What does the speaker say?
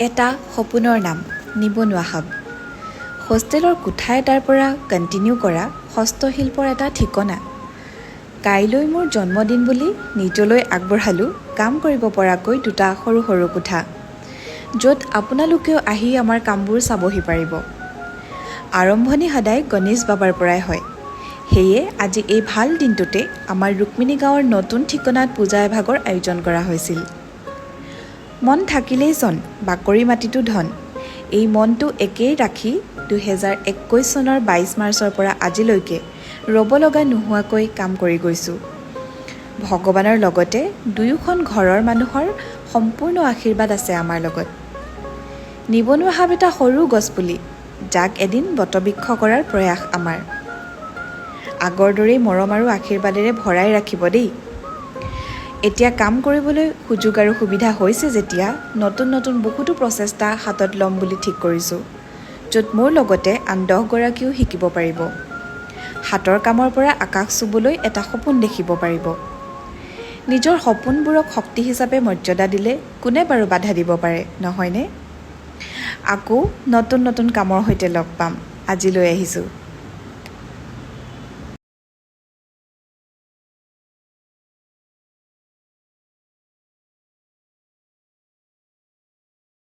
এটা সপোনৰ নাম নিবনুৱা হাব। হোষ্টেলৰ কোঠা এটাৰ পৰা কণ্টিনিউ কৰা হস্তশিল্পৰ এটা ঠিকনা। কাইলৈ মোৰ জন্মদিন বুলি নিজলৈ আগবঢ়ালোঁ কাম কৰিব পৰাকৈ দুটা সৰু সৰু কোঠা, য'ত আপোনালোকেও আহি আমাৰ কামবোৰ চাবহি পাৰিব। আৰম্ভণি সদায় গণেশ বাবাৰ পৰাই হয়। সেয়ে আজি এই ভাল দিনটোতে আমাৰ ৰুক্মিণী গাঁৱৰ নতুন ঠিকনাত পূজা এভাগৰ আয়োজন কৰা হৈছিল। মন থাকিলেই চন, বাকৰি মাটিতো ধন। এই মনটো একেই ৰাখি 2021 চনৰ 22 মাৰ্চৰ পৰা আজিলৈকে ৰ'ব লগা নোহোৱাকৈ কাম কৰি গৈছোঁ। ভগৱানৰ লগতে দুয়োখন ঘৰৰ মানুহৰ সম্পূৰ্ণ আশীৰ্বাদ আছে আমাৰ লগত। নিবনুৱা হাব এটা সৰু গছপুলি, যাক এদিন বটবৃক্ষ কৰাৰ প্ৰয়াস আমাৰ। আগৰ দৰেই মৰম আৰু আশীৰ্বাদেৰে ভৰাই ৰাখিব দেই। এতিয়া কাম কৰিবলৈ সুযোগ আৰু সুবিধা হৈছে যেতিয়া নতুন নতুন বহুতো প্ৰচেষ্টা হাতত ল'ম বুলি ঠিক কৰিছোঁ, য'ত মোৰ লগতে আন 10গৰাকীও শিকিব পাৰিব। হাতৰ কামৰ পৰা আকাশ চুবলৈ এটা সপোন দেখিব পাৰিব। নিজৰ সপোনবোৰক শক্তি হিচাপে মৰ্যাদা দিলে কোনে বাৰু বাধা দিব পাৰে, নহয়নে? আকৌ নতুন নতুন কামৰ সৈতে লগ পাম। আজিলৈ আহিছোঁ।